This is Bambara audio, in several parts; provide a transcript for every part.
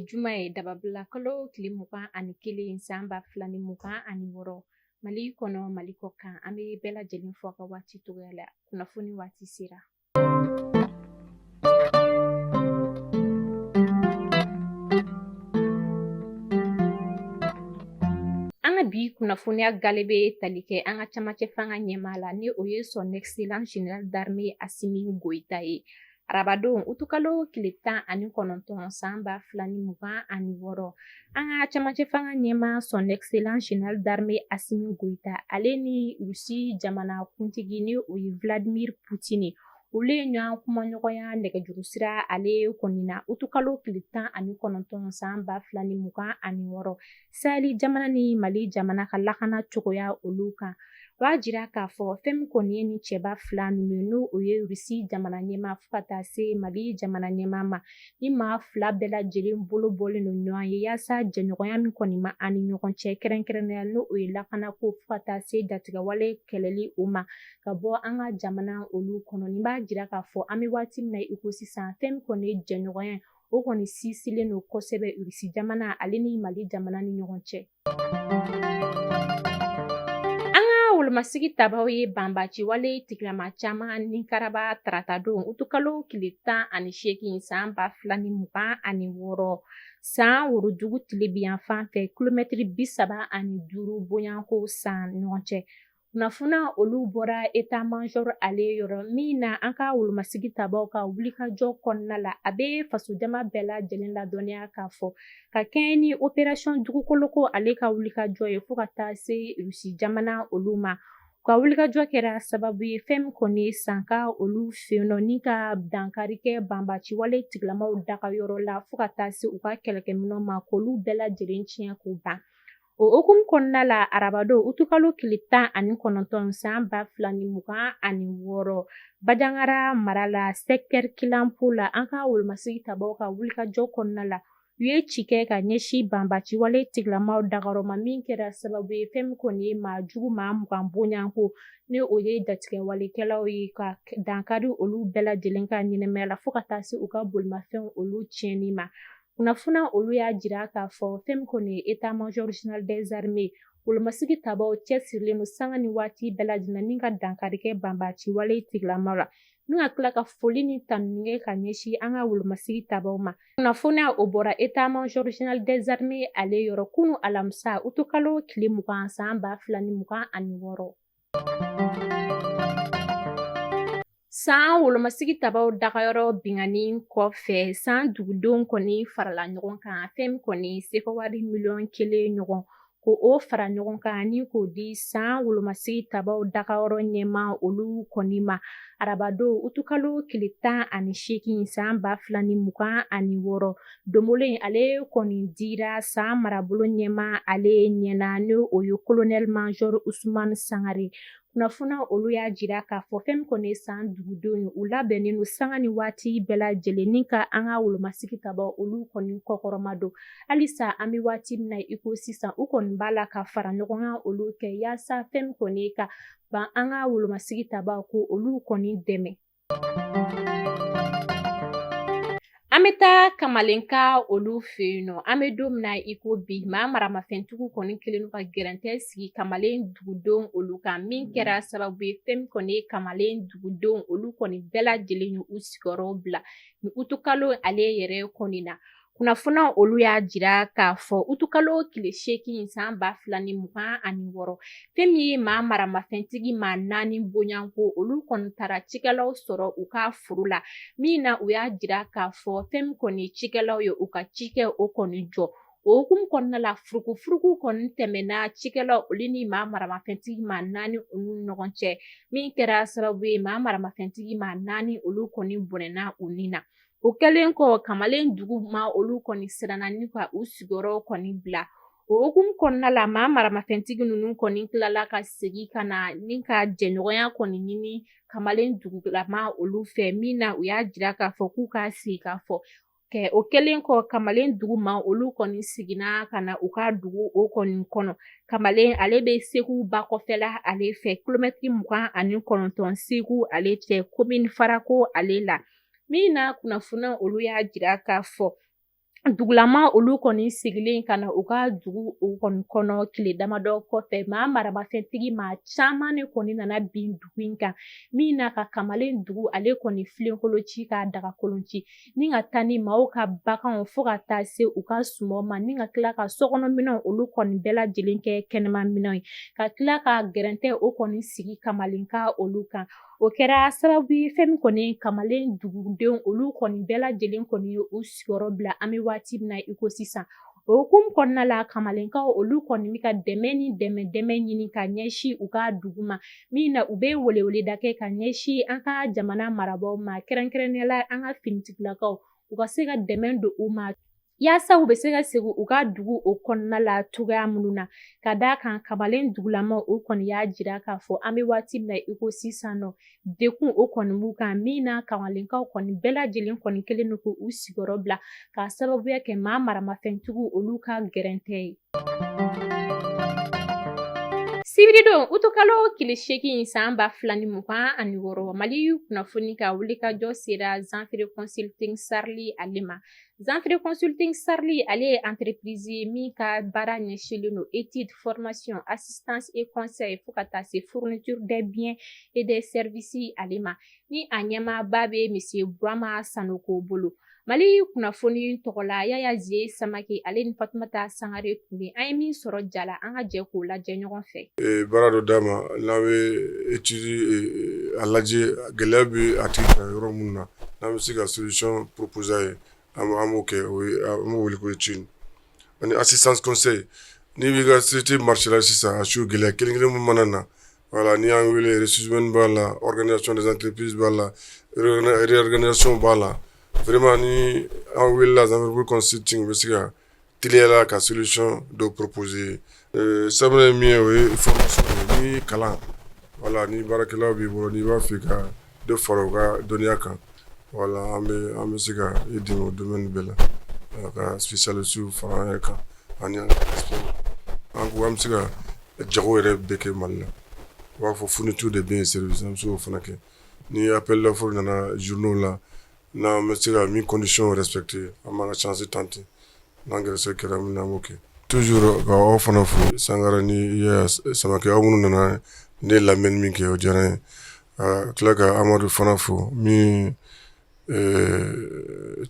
juma ye, dababila kalo tile 21 san 2026, Mali kɔnɔ, Mali kɔ kan, an bɛ bɛɛ lajɛlen fo ka waati cogoya la. Kunnafoni waati sera. An ka bi kunnafoniya gale bɛ tali kɛ an ka camancɛ fanga ɲɛmaa la, ni o ye son excellence général d'armée Asimi Goyita ye. Arabadon utukalo tile 19 san 2026, an ka camancɛ fanga ɲɛmaa son excellence général d'armée Asimi Goyita, ale ni Rusi jamana kuntigi, ni o ye Vladimir Poutine, olu ye ɲɔgɔn kumaɲɔgɔnya nɛgɛjuru sira ale kɔni na utukalo tile 19 san 2026, Saheli jamana ni Mali jamana ka lakana cogoya olu kan. O b'a jira k'a fɔ fɛn min kɔni ye ni cɛba fila ninnu ye, n'o o ye Rusi jamana ɲɛmaa fo ka taa se Mali jamana ɲɛmaa ma, ni maa fila bɛɛ lajɛlen bolo bɔlen don ɲɔgɔn ye yaasa jɛɲɔgɔnya min kɔni ma an ni ɲɔgɔn cɛ, kɛrɛnkɛrɛnnenya n'o o ye lakanako fo ka taa se jatigɛwale kɛlɛli o ma ka bɔ an ka jamana olu kɔnɔ. Nin b'a jira k'a fɔ an bɛ waati min na i ko sisan, fɛn min kɔni ye jɛɲɔgɔnya, o kɔni sinsinlen don kosɛbɛ Rusi jamana ale ni Mali jamana ni ɲɔgɔn cɛ. An ka wolomasigi tabaw ye banbaci wale tigilama caman ni karaba taratadon utukalo tile 18 san 2026, san worodugu tilebinyanfan fɛ, kilomɛtiri 35 bonyanko san ɲɔgɔn cɛ. Kunnafoniya olu bɔra état major ale yɔrɔ min na, an ka wolomasigi tabaw ka wulikajɔ kɔnɔna la, a bɛ fasojama bɛɛ lajɛlen ladɔnniya k'a fɔ ka kɛɲɛ ni opération dugukoloko ale ka wulikajɔ ye fo ka taa se Rusi jamana olu ma. U ka wulikajɔ kɛra sababu ye fɛn min kɔni ye Sanka olu fɛ yen nɔ, ni ka dankari kɛ banbaciwale tigilamaw dagayɔrɔ la fo ka taa se u ka kɛlɛkɛminɛnw ma, k'olu bɛɛ lajɛlen tiɲɛ k'u ban. O hukumu kɔnɔna la, arabadon utukalo tile 19 san 2026, Banjagara mara la, secteur Kilanpo la, an ka wolomasigi tabaw ka wulikajɔ kɔnɔna la, u ye ci kɛ ka ɲɛsin banbaciwale tigilamaw dagayɔrɔ ma, min kɛra sababu ye fɛn min kɔni ye maa jugu maa 20 bonyanko, ni o ye jatigɛwalekɛlaw ye, ka dankari olu bɛɛ lajɛlen ka ɲɛnamaya la fo ka taa se u ka bolimafɛnw olu tiɲɛni ma. Kunnafoniya olu y'a jira k'a fɔ fɛn min kɔni ye état major général des armées wolomasigi tabaw cɛsirilen don sanga ni waati bɛɛ lajɛlen ni ka dankari kɛ banbaci wale tigilamaw la, ni ka tila ka foli ni tanuni kɛ ka ɲɛsin an ka wolomasigi tabaw ma. Kunnafoniya o bɔra état major général des armées ale yɔrɔ kunu alamisa utukalo tile 20 san 2026. San wolomasigi tabaw dagayɔrɔ binkanni kɔfɛ, san dugudenw kɔni farala ɲɔgɔn kan, fɛn min kɔni sefa wari miliyɔn 1 ɲɔgɔn, ko o fara ɲɔgɔn kan ni k'o di san wolomasigi tabaw dagayɔrɔ ɲɛmaa olu kɔni ma arabadon utukalo tile 18 san 2026. Donbolo in ale kɔni dira san marabolo ɲɛmaa ale ɲɛna, ni o ye colonel major Usumani Sangare. Kunnafoniya olu y'a jira k'a fɔ fɛn min kɔni ye san dugudenw ye, u labɛnnen don sanga ni waati bɛɛ lajɛlen ni ka an ka wolomasigi tabaw olu kɔni kɔkɔrɔma don. Halisa an bɛ waati min na i ko sisan, u kɔni b'a la ka fara ɲɔgɔn kan olu kɛ yaasa fɛn min kɔni ye ka ban an ka wolomasigi tabaw ko olu kɔni dɛmɛ. An bɛ taa Kamalenka olu fɛ yen nɔ. An bɛ don min na i ko bi, maa maramafɛntigiw kɔni kɛlen don ka gɛrɛntɛ sigi Kamalen dugudenw olu kan, min kɛra sababu ye fɛn min kɔni ye Kamalen dugudenw olu kɔni bɛɛ lajɛlen ye u sigiyɔrɔ bila ni utukalo ale yɛrɛ kɔni na. Kunnafoniya olu y'a jira k'a fɔ utukalo tile 8 san 2026, fɛn min ye maa maramafɛntigi maa naani bonyanko, olu kɔni taara cikɛlaw sɔrɔ u ka foro la, min na u y'a jira k'a fɔ fɛn min kɔni ye cikɛlaw ye u ka cikɛ o kɔni jɔ. O hukumu kɔnɔna la, furukufuruku kɔni tɛmɛna cikɛlaw olu ni maa maramafɛntigi maa naani olu ɲɔgɔn cɛ, min kɛra sababu ye maa maramafɛntigi maa naani olu kɔni bɔnɛna u ni na. O kɛlen kɔ, Kamalen dugu maa olu kɔni siranna ni ka u sigiyɔrɔ kɔni bila. O hukumu kɔnɔna la, maa maramafɛntigi ninnu kɔni tilala ka segin ka na ni ka jɛɲɔgɔnya kɔni ɲini Kamalen dugulamaa olu fɛ, min na u y'a jira k'a fɔ k'u k'a sigi k'a fɔ kɛ. O kɛlen kɔ, Kamalen dugu maa olu kɔni seginna ka na u ka dugu o kɔni kɔnɔ. Kamalen ale bɛ Segu ba kɔfɛla ale fɛ, kilomɛtiri 29 Segu ale cɛ, komini Farako ale la, min na kunnafoniya olu y'a jira k'a fɔ Dugulama olu kɔni sigilen ka na u ka dugu o kɔni kɔnɔ tile damadɔ kɔfɛ, maa maramafɛntigi maa caman de kɔni nana bin dugu in kan, min na ka kamalen dugu ale kɔni filenkolon ci k'a dagakolon ci, ni ka taa ni maaw ka baganw fo ka taa se u ka sumanw ma, ni ka tila ka sokɔnɔminɛnw olu kɔni bɛɛ lajɛlen kɛ kɛnɛmaminɛnw ye, ka tila ka gɛrɛntɛ o kɔni sigi kamalenka olu kan. O kɛra sababu ye fɛn min kɔni kamalen dugudenw olu kɔni bɛɛ lajɛlen kɔni ye u sigiyɔrɔ bila an bɛ waati min na i ko sisan. O hukumu kɔnɔna la, kamalenkaw olu kɔni bɛ ka dɛmɛ ni dɛmɛ dɛmɛ ɲini ka ɲɛsin u ka dugu ma, min na u bɛ weleweleda kɛ ka ɲɛsin an ka jamana marabaaw ma, kɛrɛnkɛrɛnnenya la an ka finitigilakaw, u ka se ka dɛmɛ don u ma yaasa u bɛ se ka segin u ka dugu o kɔnɔna la cogoya minnu na. Ka d'a kan kamalen dugulamaw o kɔni y'a jira k'a fɔ an bɛ waati min na i ko sisan nɔ, dekun o kɔni b'u kan, min na kamalenkaw kɔni bɛɛ lajɛlen kɔni kɛlen don k'u sigiyɔrɔ bila k'a sababuya kɛ maa maramafɛntigiw olu ka gɛrɛntɛ ye. Sibiridon utukalo tile 8 san 2026, Mali kunnafoni ka wulikajɔ sera Zanfere Consulting Sarl ale ma. Zanfere Consulting Sarl ale ye entreprise ye min ka baara ɲɛsinlen don étude, formation, assistance et conseil fo ka taa se fourniture des biens et des services ale ma, ni a ɲɛmaaba bɛ monsieur Burama Sanoko bolo. Mali kunnafoni tɔgɔ la, Yaya Zie Samake ale ni Fatumata Sangare tun bɛ. An ye min sɔrɔ ja la, an ka jɛ k'o lajɛ ɲɔgɔn fɛ. Baara dɔ d'a ma n'a bɛ étude a lajɛ, gɛlɛya bɛ a tigi kan yɔrɔ min na, n'an bɛ se ka solution proposer a ye, an b'o kɛ. O ye an b'o wele ko étude. Ani assistance conseil, n'i b'i ka société marché la sisan, a su gɛlɛya kelen kelen min mana na, voilà, n'i y'an wele, ressources humaines b'a la, organisation des entreprises b'a la, réorganisation b'a la. Vraiment, ni an welela Zanfere Consulting, bɛ se ka teliyala ka solution dɔ proposer. Sabanan ye min ye, o ye formation ye, ni kalan, voilà, ni baarakɛlaw b'i bolo, n'i b'a fɛ ka dɔ fara u ka dɔnniya kan, voilà, an bɛ se ka i dɛmɛ o domaine bɛɛ la, ka spécialiste fara an yɛrɛ kan, ani an ko an bɛ se ka jago yɛrɛ bɛɛ kɛ Mali la. U b'a fɔ fourniture de biens et services, an bɛ se k'o fana kɛ. Ni appel d'offre nana journaux la, n'an bɛ se ka min condition respecter, an b'an ka chance tenter, n'an gɛrɛsɛgɛ kɛra min na, an b'o kɛ. Toujours ka aw fana fo, Sangare ni Yaya Samakɛ, aw minnu nana ne lamɛnni min kɛ, o diyara n ye. Ka tila ka Amadu fana fo, min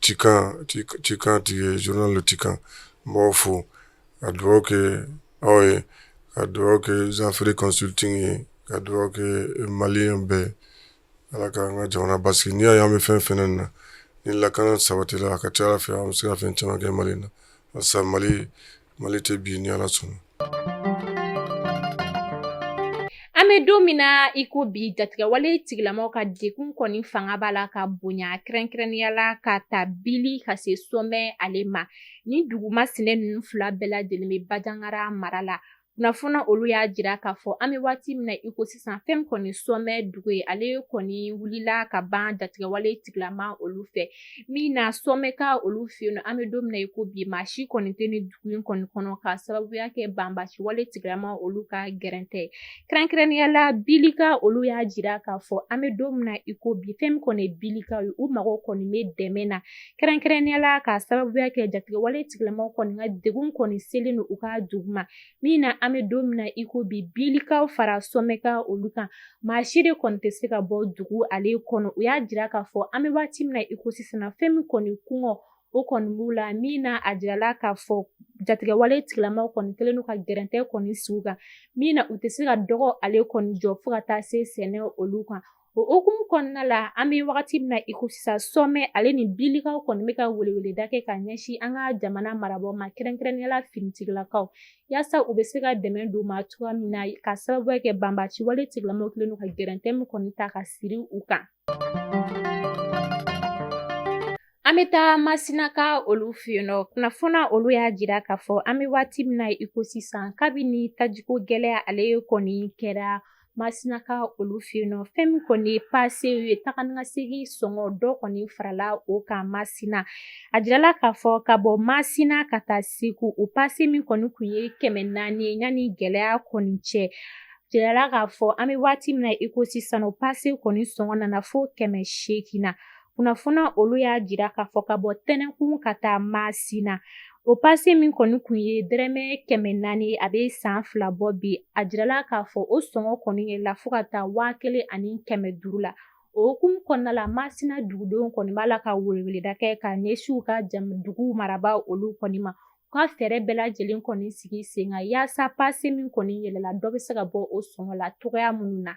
cikan cikan tigi ye, journal Le Cikan. N b'aw fo ka dugawu kɛ aw ye, ka dugawu kɛ Zanfere Consulting ye, ka dugawu kɛ maliyɛn bɛɛ. Ala k'an ka jamana basigi. N'i y'a ye an bɛ fɛn fɛn na, ni lakana sabatila, a ka ca Ala fɛ, an bɛ se ka fɛn caman kɛ Mali la. Halisa Mali tɛ bi, ni Ala sɔnna. An bɛ don min na i ko bi, jatigɛwale tigilamaw ka dekun kɔni fanga b'a la ka bonya, kɛrɛnkɛrɛnnenya la ka ta Bili ka se Sɔmɛ ale ma. Ni duguma sinɛ ninnu fila bɛɛ lajɛlen bɛ Bajangara mara la. Kunnafoni olu y'a jira k'a fɔ an bɛ waati min na i ko sisan, fɛn min kɔni Sɔmɛ dugu ye, ale kɔni wulila ka ban jatigɛwale tigilama olu fɛ, min na Sɔmɛka olu fɛ yen nɔ. An bɛ don min na i ko bi, maa si kɔni tɛ ni dugu in kɔni kɔnɔ k'a sababuya kɛ banbasiwale tigilama olu ka gɛrɛntɛ. Kɛrɛnkɛrɛnnenya la, Bilika olu y'a jira k'a fɔ an bɛ don min na i ko bi, fɛn min kɔni ye Bilikaw ye, u mago kɔni bɛ dɛmɛ na, kɛrɛnkɛrɛnnenya la k'a sababuya kɛ jatigɛwale tigilamaw kɔni ka degun kɔni selen don u ka dugu ma, min na an bɛ don min na i ko bi, Bilikaw fara Sɔmɛka olu kan, maa si de kɔni tɛ se ka bɔ dugu ale kɔnɔ. U y'a jira k'a fɔ an bɛ waati min na i ko sisan, fɛn min kɔni kungɔ o kɔni b'u la, min na a jirala k'a fɔ jatigɛwale tigilamaw kɔni kɛlen don ka gɛrɛntɛ kɔni sigi u kan, min na u tɛ se ka dɔgɔ ale kɔni jɔ fo ka taa se sɛnɛ olu kan. O hukumu kɔnɔna la, an bɛ wagati min na i ko sisan, Sɔmɛ ale ni Bilikaw kɔni bɛ ka weleweleda kɛ ka ɲɛsin an ka jamana marabaaw ma, kɛrɛnkɛrɛnnenya la finitigilakaw, yaasa u bɛ se ka dɛmɛ don u ma cogoya min na, ka sababuya kɛ banbaciwale tigilamaw kɛlen don ka gɛrɛntɛ min kɔni ta ka siri u kan. An bɛ taa Masinaka olu fɛ yen nɔ. Kunnafoni olu y'a jira k'a fɔ an bɛ waati min na i ko sisan, kabini tajiko gɛlɛya ale kɔni kɛra Masinaka olu fɛ yen nɔ, fɛn min kɔni ye pase ye, taga ni ka segin sɔngɔ dɔ kɔni farala o kan Masina. A jirala k'a fɔ ka bɔ Masina ka taa Segu, o pase min kɔni kun ye 400 ye yanni gɛlɛya kɔni cɛ, jirala k'a fɔ an bɛ waati min na i ko sisan, o pase kɔni sɔngɔ nana fo 800 na. Kunnafoniya olu y'a jira k'a fɔ ka bɔ tɛnɛnkun ka taa Masina, o pase min kɔni kun ye dɛrɛmɛ 400, a bɛ san 2 bɔ bi. A jirala k'a fɔ o sɔngɔ kɔni yɛlɛla fo ka taa 1500 la. O hukumu kɔnɔna la, Masina dugudenw kɔni b'a la ka weleweleda kɛ ka ɲɛsin u ka dugu marabaa olu kɔni ma, u ka fɛɛrɛ bɛɛ lajɛlen kɔni sigi sen kan yaasa pase min kɔni yɛlɛla, dɔ bɛ se ka bɔ o sɔngɔ la cogoya minnu na.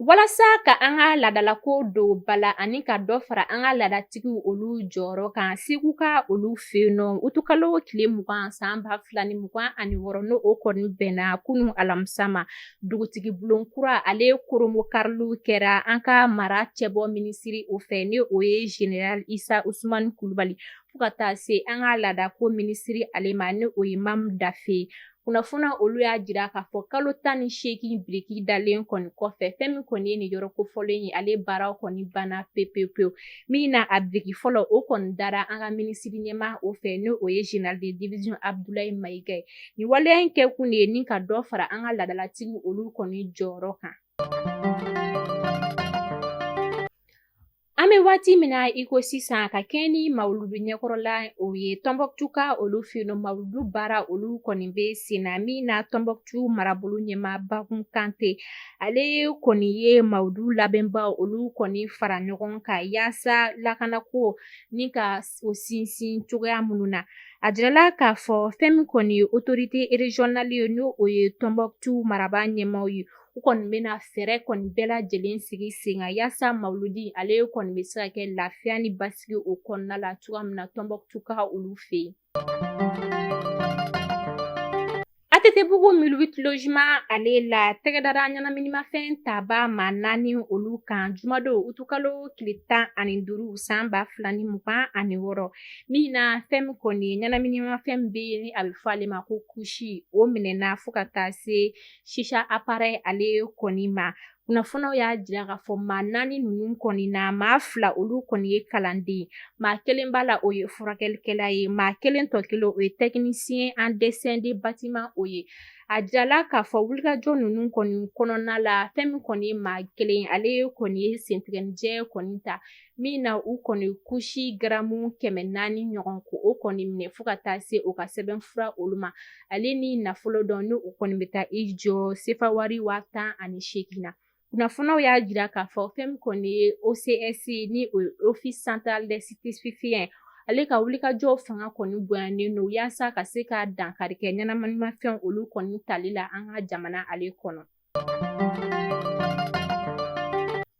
Walasa ka an ka laadalako don ba la ani ka dɔ fara an ka laadatigiw olu jɔyɔrɔ kan Seguka olu fɛ yen nɔ, utukalo tile 20 san 2026, n'o o kɔni bɛnna kunun alamisa ma, dugutigi bulon kura ale koromokariliw kɛra an ka mara cɛbɔ minisiri o fɛ, ni o ye général Isa Usumani Kulubali, fo ka taa se an ka laadako minisiri ale ma, ni o ye Mamu Dafe. Kunnafoniya olu y'a jira k'a fɔ kalo 18 biriki dalen kɔni kɔfɛ, fɛn min kɔni ye nin yɔrɔ kofɔlen ye, ale baaraw kɔni banna pewu pewu. Min na a biriki fɔlɔ, o kɔni dara an ka minisiri ɲɛmaa o fɛ, ni o ye général de division Abudulayi Mayiga ye. Nin waleya in kɛkun de ye ni ka dɔ fara an ka laadalatigiw olu kɔni jɔyɔrɔ kan. An bɛ waati min na i ko sisan, ka kɛɲɛ ni mawuludu ɲɛkɔrɔla o ye Tɔnbɔkutuka olu fɛ yen nɔ, mawuludu baara olu kɔni bɛ sen na. Min na Tɔnbɔkutu marabolo ɲɛmaa Bakun Kante, ale kɔni ye mawuludu labɛnbaw olu kɔni fara ɲɔgɔn kan yaasa lakanako ni ka o sinsin cogoya minnu na. A jirala k'a fɔ fɛn min kɔni ye autorité régionale ye, n'o o ye Tɔnbɔkutu marabaa ɲɛmaaw ye, u kɔni bɛna fɛɛrɛ kɔni bɛɛ lajɛlen sigi sen kan yaasa mawuludi ale kɔni bɛ se ka kɛ lafiya ni basigi o kɔnɔna la cogoya min na Tɔnbɔkutuka olu fɛ yen. ATT-bugu 1008 logement ale la, tɛgɛ dara ɲɛnaminimafɛn taba maa naani olu kan jumadon utukalo tile 15 san 2026. Min na fɛn min kɔni ye ɲɛnaminimafɛn bɛ yen, ni a bɛ fɔ ale ma ko kusi, o minɛna fo ka taa se shisha appareil ale kɔni ma. Kunnafoniw y'a jira k'a fɔ maa naani ninnu kɔni na, maa fila olu kɔni ye kalanden, maa kelen b'a la o ye furakɛlikɛla ye, maa kelen tɔ kelen o ye technicien en dessin de bâtiment o ye. A jirala k'a fɔ wulikajɔ ninnu kɔni kɔnɔna la, fɛn min kɔni ye maa kelen, ale kɔni ye sentigɛnijɛ kɔni ta, min na u kɔni kusi garamu 400 ɲɔgɔn ko o kɔni minɛ fo ka taa se o ka sɛbɛnfura olu ma, ale ni nafolo dɔ ni o kɔni bɛ taa i jɔ sefa wari 18,000 na. Kunnafoniw y'a jira k'a fɔ fɛn min kɔni ye OCS, ni o ye Office central des stupéfiants, ale ka wulikajɔ fanga kɔni bonyanen don yaasa ka se ka dankari kɛ ɲɛnaminimafɛn olu kɔni tali la an ka jamana ale kɔnɔ.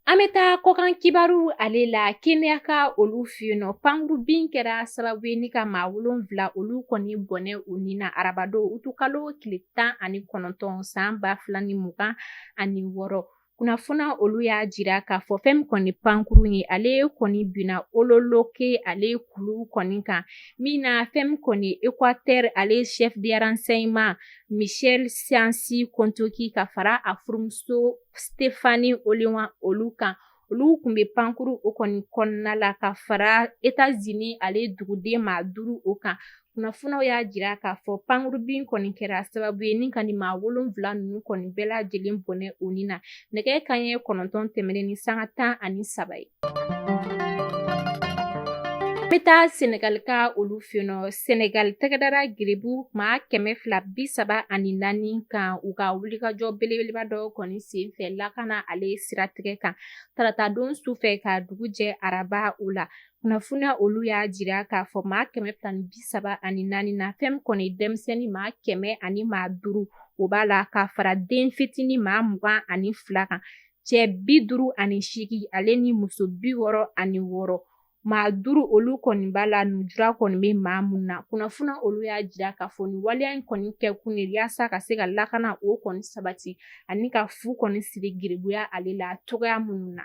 An bɛ taa kɔkan kibaru ale la. Keniyaka olu fɛ yen nɔ, pankuru bin kɛra sababu ye ni ka maa wolonwula olu kɔni bɔnɛ u ni na arabadon utukalo tile 19 san 2026. Kunnafoniya olu y'a jira k'a fɔ fɛn min kɔni pankuru ye, ale kɔni binna Ololoke ale kulu kɔni kan. Min na fɛn min kɔni Équateur ale chef de renseignement Michel Siansi Kontoki ka fara a furumuso Stéphanie Oliwa olu kan, olu tun bɛ pankuru o kɔni kɔnɔna la ka fara États-Unis ale duguden maa duuru o kan. Kunnafoniw y'a jira k'a fɔ pankuru bin kɔni kɛra sababu ye ni ka nin maa wolonwula ninnu kɔni bɛɛ lajɛlen bɔnɛ u ni na. Nɛgɛ kanɲɛ 9 tɛmɛnen ni sanga 13 ye. An bɛ taa Senegal ka olu fɛ yen nɔ. Senegal tɛgɛ dara geribu maa 234 kan u ka wulikajɔ belebeleba dɔ kɔni senfɛ lakana ale siratigɛ kan taratadon sufɛ ka dugu jɛ araba o la. Kunnafoniya olu y'a jira k'a fɔ maa 234 na, fɛn min kɔni denmisɛnnin maa 105 o b'a la ka fara den fitinin maa 22 kan, cɛ 58 ale ni muso 66, maa duuru olu kɔni b'a la nujura kɔni bɛ maa mun na. Kunnafoniya olu y'a jira k'a fɔ nin waleya in kɔni kɛkun ye yaasa ka se ka lakana o kɔni sabati ani ka fu kɔni siri geribuya ale la cogoya minnu na.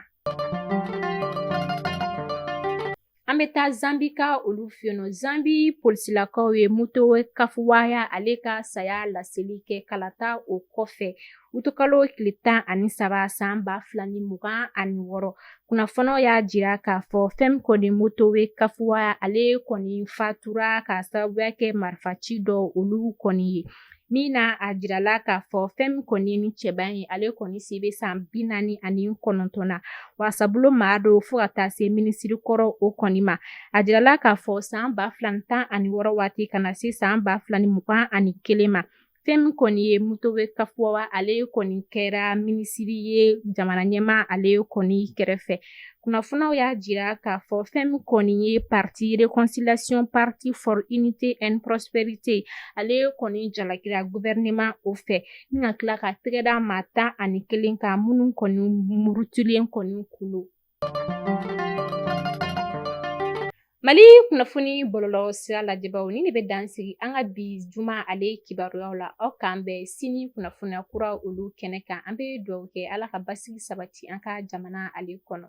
An bɛ taa Zambi ka olu fɛ yen nɔ. Zambi polisilakaw ye Mutowe Kafuwaya ale ka saya laseli kɛ kalata o kɔfɛ. Utukalo tile 13 san 2026, kunnafoniw y'a jira k'a fɔ fɛn min kɔni Mutove Kafuwa, ale kɔni fatura k'a sababuya kɛ marifaci dɔ olu kɔni ye. Min na a jirala k'a fɔ fɛn min kɔni ni cɛba ye, ale kɔni si bɛ san 49 na, wasabulon maa don fo ka taa se minisiri kɔrɔ o kɔni ma. A jirala k'a fɔ san 2016 waati ka na se san 2021 ma, fɛn min kɔni ye Mutove Kafuwa, ale kɔni kɛra minisiri ye jamana ɲɛmaa ale kɔni kɛrɛfɛ. Kunnafoniw y'a jira k'a fɔ fɛn min kɔni ye parti Réconciliation Parti for Unité and Prospérité, ale kɔni jalakira gouvernement o fɛ ni ka tila ka tɛgɛ da maa 11 kan minnu kɔni murutilen kɔni kun don. Mali kunnafoni bɔlɔlɔ sira lajɛbaw, nin de bɛ dan sigi an ka bi juma ale kibaruyaw la. Aw k'an bɛn sini kunnafoniya kura olu kɛnɛ kan. An bɛ dugawu kɛ Ala ka basigi sabati an ka jamana ale kɔnɔ.